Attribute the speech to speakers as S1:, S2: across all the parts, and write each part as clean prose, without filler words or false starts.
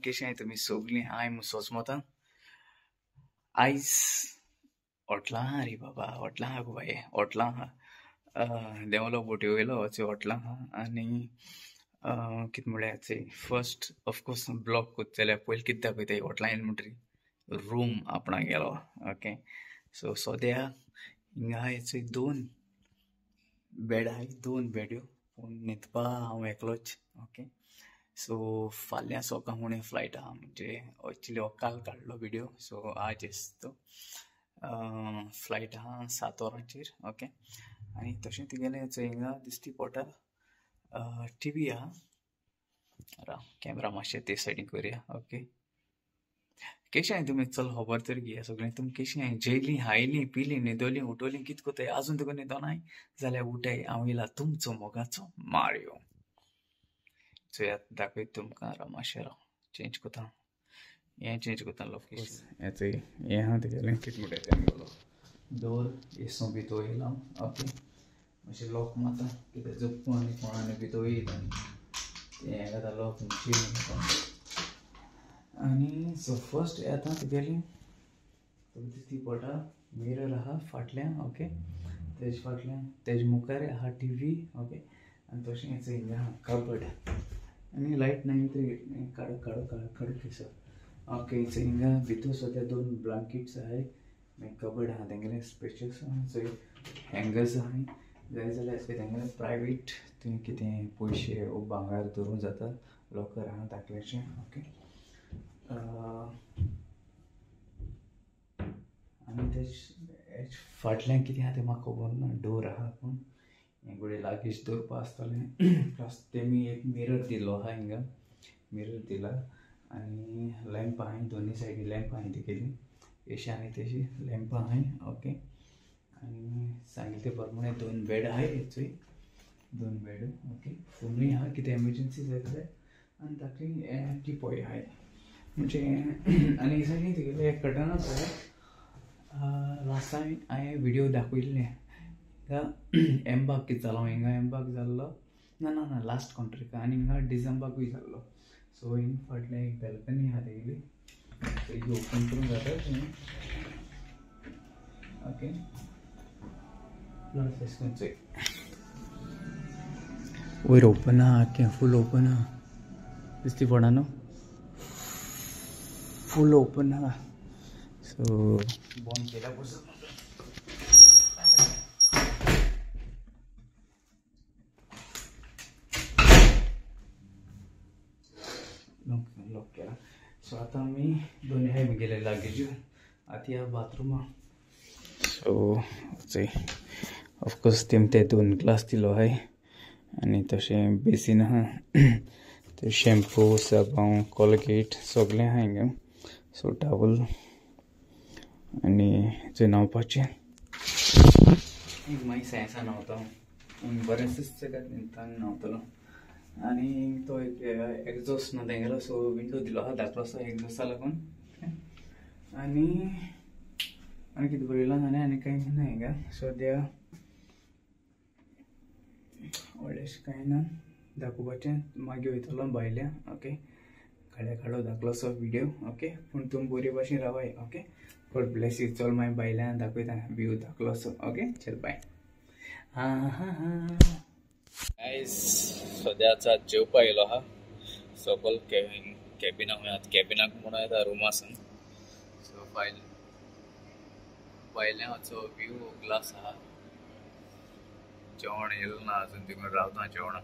S1: कशी आहाय तुमी सगळीं हाय म्हूण सोजमता. आयज हॉटलां आहा रे बाबा, हॉटलां आहा गो बाये, हॉटलां आहा. देंवलो बोटी वयलो हॉटलां आहा. आनी कितें म्हळ्यार फर्स्ट ऑफकोर्स ब्लॉग करता जाल्यार पयलीं कितें दाखयता, हॉटलां येयलें म्हणटरी रूम आपणा गेलो. ओके, सो सद्या हिंगा चोय दोन बेड आहाय, दोन बेड्यो, पूण न्हिदपा हांव एकलोच. ओके, सो फाल्यां सकाळ फुडें फ्लायट आहा, म्हणजे एक्चुली हो काल काडलो व्हिडिओ, सो आज तो फ्लायट आहा 7 वरांचेर. ओके, आनी तशें तुगेलें चोय हिंगा दिसती पडटा टीवी आहा. राव कॅमेरा मातशें ते सायडीन करुया. ओके, कशें आहाय तुमी, चल खबर तर घेया सगळें. तुमी कशें आहाय, जेयलीं खायलीं पिलीं न्हिदोलीं उठोलीं, कितें कोताय? आजून तुका न्हिदोनाय जाल्यार उठाय, हांव येयला तुमचो मोगाचो मारियो. चोयात दाखयता तुमकां. राव मातशें राव, चेंज कोता, हें चेंज कोता लोकेशन. हें चोय हें आहा तुगेलें कितें म्हणटा तें आमगेलो डोर हेसो भितर येयला. ओके, मातशें लॉक मारता कित्याक जप्पू आनी कोणानी भितर येयता तें हें जाता लॉक चेंज. आनी सो फर्स्ट येता तुगेली दिसती पडटा मिरर आहा फाटल्यान. ओके, तेज फाटल्यान तेज मुखार आहा टीवी. ओके, आनी तशेंच हिंगा आहा कबड आनी लायट ना तरी काडू काडू काडू काडू केसो. ओके, हिंगा भितर सद्या दोन ब्लँकेट्स आहाय, मागीर कबड आहा तेंगेलें स्पेशल चोय हँगर्स आहाय. जाय जाल्यार तेंगेलें प्रायवेट तुवें कितें पयशे वो भांगर दवरूंक जाता, लॉकर आहा धाकल्याचें. ओके, आनी तेज फाटल्यान कितें आहा तें म्हाका खबर ना, डोर आहा पूण हें घोडये लागेज दवरपा आसतलें. प्लस तेमी एक मिरर दिलो आहा, हिंगा मिरर दिला. आनी लॅम्प आहाय, दोनी सायडी लॅम्प आहाय तेगेली, एशी आनी तेशी लॅम्प आहाय. ओके, आनी सांगले ते प्रमाणे दोन बेड आहाय, चोय दोन बेड. ओके, फोनूय आहा कितें एमर्जन्सी जाय जाल्यार. आनी धाकली टिपॉय आहाय म्हणजे. आनी हे सायडीन तुगेले कर्टनाच आहाय. लास्ट टायम हांवें व्हिडिओ दाखयल्ले हिंगा एम्बार्क कितें जालो, हिंगा एम्बार्क जाल्लो, ना ना ना लास्ट कॉन्ट्रेक्ट. आनी हिंगा डिसेंबराकूय जाल्लो. सो हिंग फाटल्यान एक बॅल्कनी आहा तेगेली, सो ही ओपन करूंक जाता तुमी. ओके, प्लस अशें करून चोय वयर ओपन आहा, आख्खें फूल ओपन आहा, दिसती पडना न्हू, फूल ओपन आहा. सो बंद केल्या पसून लॉक केला. सो आतां आमी दोनी आहाय म्हगेले लागेज्यो, आतां ह्या बाथरुमा. सो चोय ऑफकोर्स तेम ते दोन ग्लास दिलो आहाय. आनी तशें बेसीन आहा, ते शॅम्पू साबण कोलगेट सगळें आहा हिंगा. सो टावल आनी थंय न्हांवपाचें. मागीर सायन्सान न्हांवता हांव, बरें दिसता तांकां न्हांवतलो. आनी तो एक एग्जॉस्ट ना तेंगेलो, सो विंडो दिलो आहा धाकलोसो एग्जॉस्टा लागून. आनी आनी कितें बरयलां जाणां, आनी कांय ना हिंगा सद्या व्हडलेशें कांय ना दाखोवपाचें. मागीर वयतलो भायल्या. ओके, काडया काडो धाकलोसो व्हिडिओ. ओके, पूण तुमी बरे भाशेन रावाय. Okay, God bless you. चल मागीर भायल्यान दाखयता व्यू धाकलोसो. ओके, चल बाय. हां हां हां गायज, सद्याच आज जेवपा येयलो आहा सकल कॅबिनाक. आतां कॅबिनाक म्हणून येता रुमासून. सो भायल्यान असो व्यू ग्लास आहा. जेवण येयलें ना अजून, तिकडून रावता जेवणाक.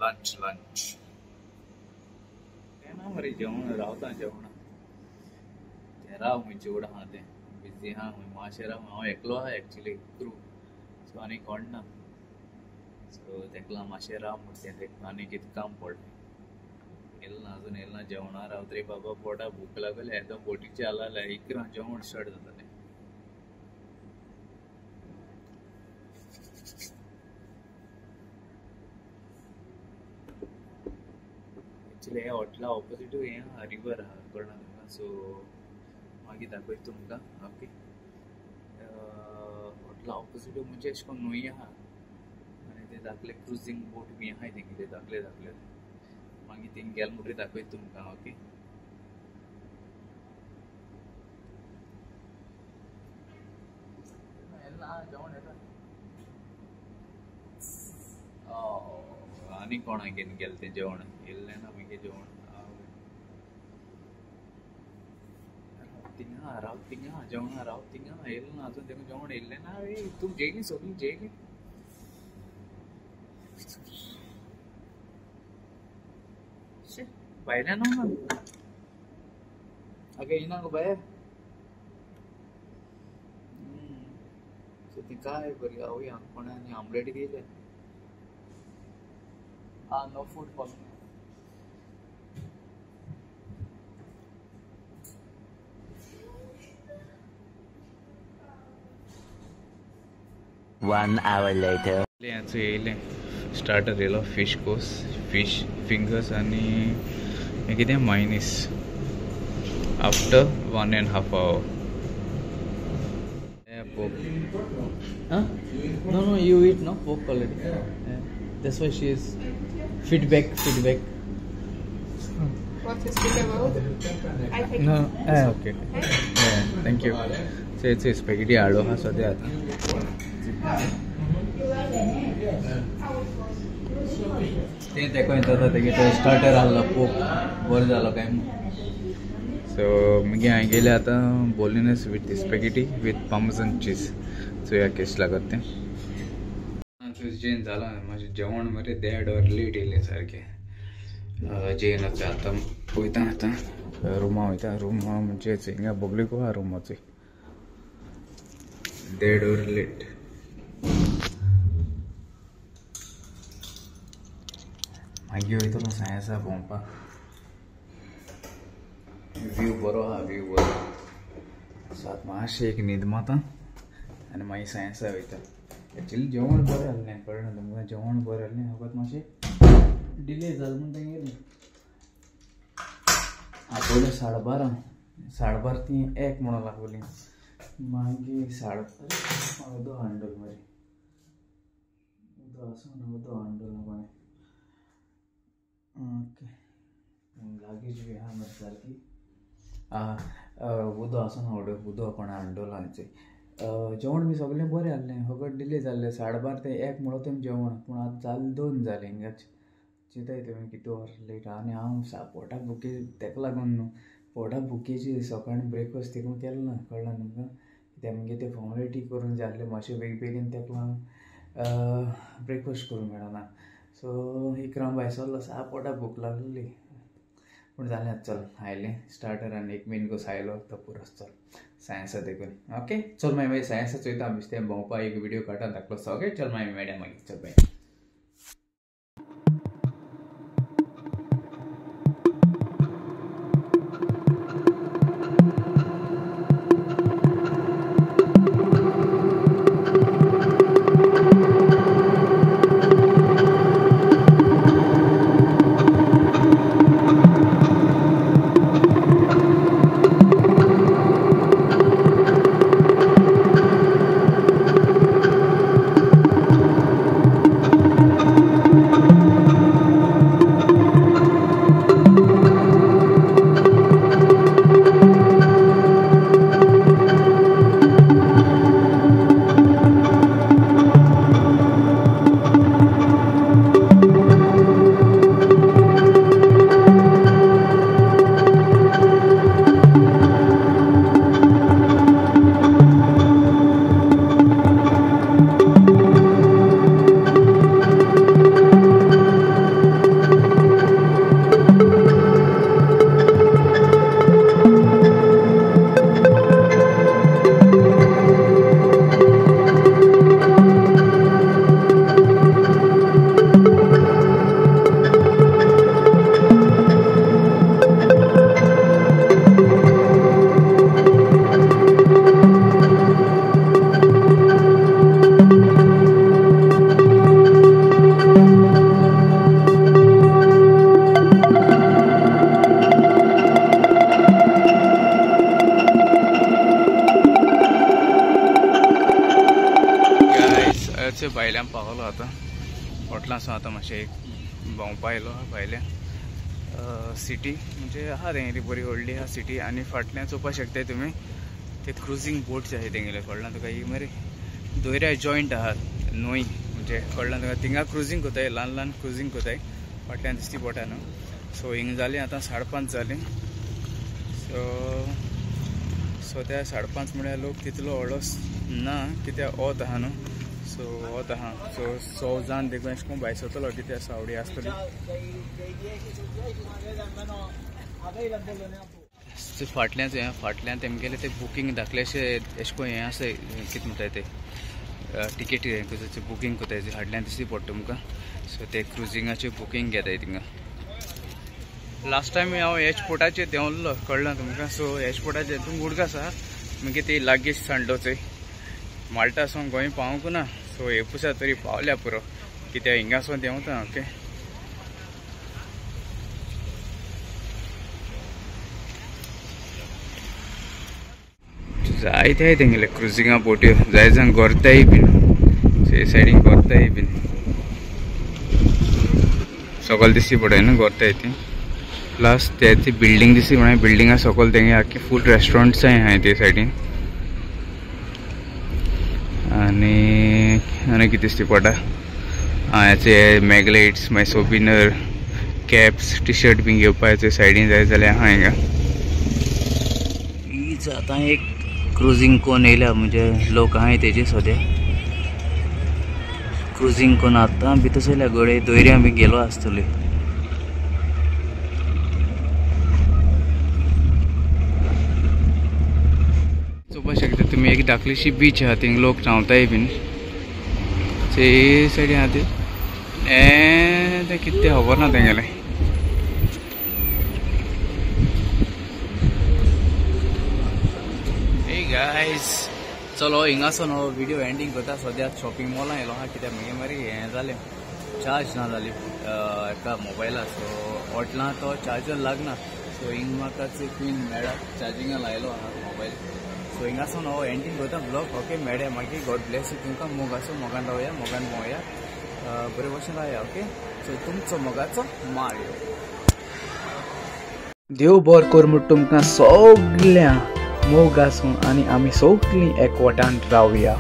S1: लंच लंच ना मरे, जेवण रावता जेवणाक. तें राव खंय जेवण आहा तें बिजी आहा खंय मातशें राव. हांव एकलो आहा एक्चुली क्रू, सो आनी कोण ना. सो तेका मातशें राव म्हणटा तें, आनी कितें काम पडलें. येयलें ना अजून, येयलें ना जेवणाक. रावत रे बाबा, पोटा भूक लागली एकदम. बोटीचे आला 11 जेवण स्टार्ट जातलें. एक्चुली हे हॉटेला ऑपोजिटूय हें आहा, रिवर आहा कळना तुमकां. सो मागीर दाखयता तुमकां. ओके, हॉटेला ऑपोजिटूय म्हणजे अशें करून न्हंय आहा आनी ते धाकले क्रुजींग बोट बी आहाय तेंगेले धाकले धाकले. मागीर मागीर थिंग गेल म्हणटकीर दाखयता तुमकां. ओके जेवण येता आनी कोणाक घेवन गेलें तें जेवण येयलें ना मागीर जेवण. थिंगा राव थिंगा जेवणा राव थिंगा येयलें ना अजून तेका जेवण येयलें ना. तूं जेयली सगळीं जेयली. भायल्यान ना अगे येना गो बाये. सो ती काय बरी आवय हांगा कोणा आनी आमलेट गेले. No food for me.
S2: One hour later.
S1: येयलें स्टार्टर येयलो फिश कोस, फिश फिंगर्स आनी कितें mayonnaise. After 1.5 hour. Pork. Huh? No, no, you eat no pork already. Yeah. That's why she is feedback.
S3: What to speak about? I think.
S1: No. Okay. Yeah, thank you. So it's a spaghetti aloo ha sadya ata. ते देखो येता तेगे तो starter आहलो पोक बरो जालो काय. सो मागीर हांवें गेले आतां bolognese with spaghetti with parmesan cheese. चोया केश लागत तें. जेवन जालां मातशें जेवण मरे 1.5 वर लेट येयलें सारकें. जेवन आतां वयता आतां रुमा वयता. रुमा म्हणजे हिंगा पब्लीक आहा रुमाचो 1.5 वर लेट. मागीर वयतलो सायन्सा भोंवपाक. व्यू बरो आहा, व्यू बरो. सो आतां मातशें एक न्हीद मारता आनी मागीर सायन्सा वयता. एक्चुअली जेवण बरें आहलें कळ्ळें तुमकां, जेवण बरें आहलें फकत मातशें डिले जालें म्हूण तें गेलें. आपयलें 12:30 12:30 ती 1 म्हणून लागली. मागीर 12:30 उदक हाडून मरे, उदक आसूं ना, उदक हाडून कोणें. ओके लागींच बी आहा मरे सारकी. उदक आसूं ना उदक, उदक कोणें हाडलो आमचें. जेवण बी सगळें बरें आहलें फकत डिले जाल्लें. 12:30 ते 1 म्हणो तें जेवण, पूण आतां जालें 2 जालें हिंगाच. चिंताय तुमी कितें वर लेट. आनी हांव पोटा भुके तेका लागून न्हू, पोटा भुकेची सकाळीं ब्रेकफास्ट तिकून केलो ना कळ्ळें तुमकां. कित्याक मागीर तें फॉर्मेलिटी करून जाय आहलें मातशें बेगीन बेगीन तेका लागून ब्रेकफास्ट करूंक मेळना. सो 11 भायर सरलो सा पोटा भूक लागली. पूण जालें चल आयलें स्टार्टर आनी एक मेन कोर्स आयलो तो पुरो. चल सायन्सा देखून. ओके चल मागीर सायन्सा चोयता बेश्टें भोंवपा एक व्हिडियो काडटा धाकलो. ओके चल मागीर मेळया मागीर. चल बाय. भायल्यान पावलो आतां हॉटेलांसून आतां मातशें एक भोंवपा आयलो भायल्यान. सिटी म्हणजे आहा तेंगेली बरी व्हडली आहा सिटी. आनी फाटल्यान चोवपाक शकताय तुमी ते क्रुजींग बोट्स आहाय तेंगेले, कळ्ळां तुका. ही मरे दोयऱ्या जॉयंट आहात न्हंय, म्हणजे कळ्ळां तुका. थिंगा क्रुजींग कोताय, ल्हान ल्हान क्रुजींग कोताय फाटल्यान दिसती पडटा न्हू. सो हिंग जाली आतां 5:30 जालीं. सो सद्या 5:30 म्हळ्यार लोक तितलो व्हडलो ना कित्याक वत आहा न्हू. सो वत आहा, सो 100 जाण देखून अशें करून भायर सरतलो कित्याक सावडी आसतली. फाटल्यान फाटल्यान तेमगेले ते बुकींग धाकलेशे अशें करून हें आसा, कितें म्हणटाय ते टिकेट बुकींग कोताय फाटल्यान दिसती पडटा तुमकां. सो ते क्रुजिंगाचे बुकींग घेताय थिंगा. लास्ट टायम हांव एजपोर्टाचेर देंवल्लो, कळ्ळां तुमकां. सो एजपोर्टाचेर तुमकां उडगास आहा मागीर ती लागींच सांडोचय माल्टा सावन गोंय पावूंक ना. सो हे पुसा तरी पावल्या पुरो कित्याक हिंगासून देंवता. ओके, जायते आहाय तेंगेले क्रुजिंगा बोट्यो, जाय जाण गोरताय बीन हे सायडीन गोरताय बीन सकयल दिसती पडय न्हू गोरताय ती. प्लस ते ती बिल्डींग दिसती पडय, बिल्डिंगा सकयल तेंगे आख्खे फूड रेस्टोरंट्साय आहाय ते सायडीन. आनी आनी कितें दिसती पडटा हाचे मॅगलेट्स, मागीर सोबिनर, कॅप्स, टी शर्ट बीन घेवपाचे सायडीन जाय जाल्यार आहा हिंगा.
S2: हीच आतां एक क्रुजींग कोन येयल्या, म्हणजे लोक आहाय तेजे सद्या क्रुजींग कोन आतां भितर सरल्या, गडे दोयऱ्यां बी गेलो आसतले.
S1: चोवपाक शकता तुमी एक धाकलीशी बीच आहा, थिंग लोक रावताय बीन. ते सायडीन आहा ते तें कितें खबर ना तेंगेलें. गायज चलो हिंगासून हो व्हिडिओ एंडींग करता. सद्या शॉपिंग मॉलान येयलो आहा कित्याक मागीर मरे हें जालें, चार्ज ना जाली एका मोबायला. सो हॉटलां तो चार्जर लागना. सो हिंग म्हाका क्वीन मेळ्ळा, चार्जिंगा लायलो आहा मोबायल. सो हिंगासून हो एंडींग करता ब्लॉग. ओके मेळ्या मागीर. गॉड ब्लेस you तुमकां. मोग आसूं, मोगान रावया, मोगान भोंवया, बरे भशेन रावया. ओके, सो तुमचो मोगाचो मारियो.
S4: देव बरो कर म्हूण तुमकां सगळ्यांक मोग आसूं आनी आमी सगळीं एकवटान रावया.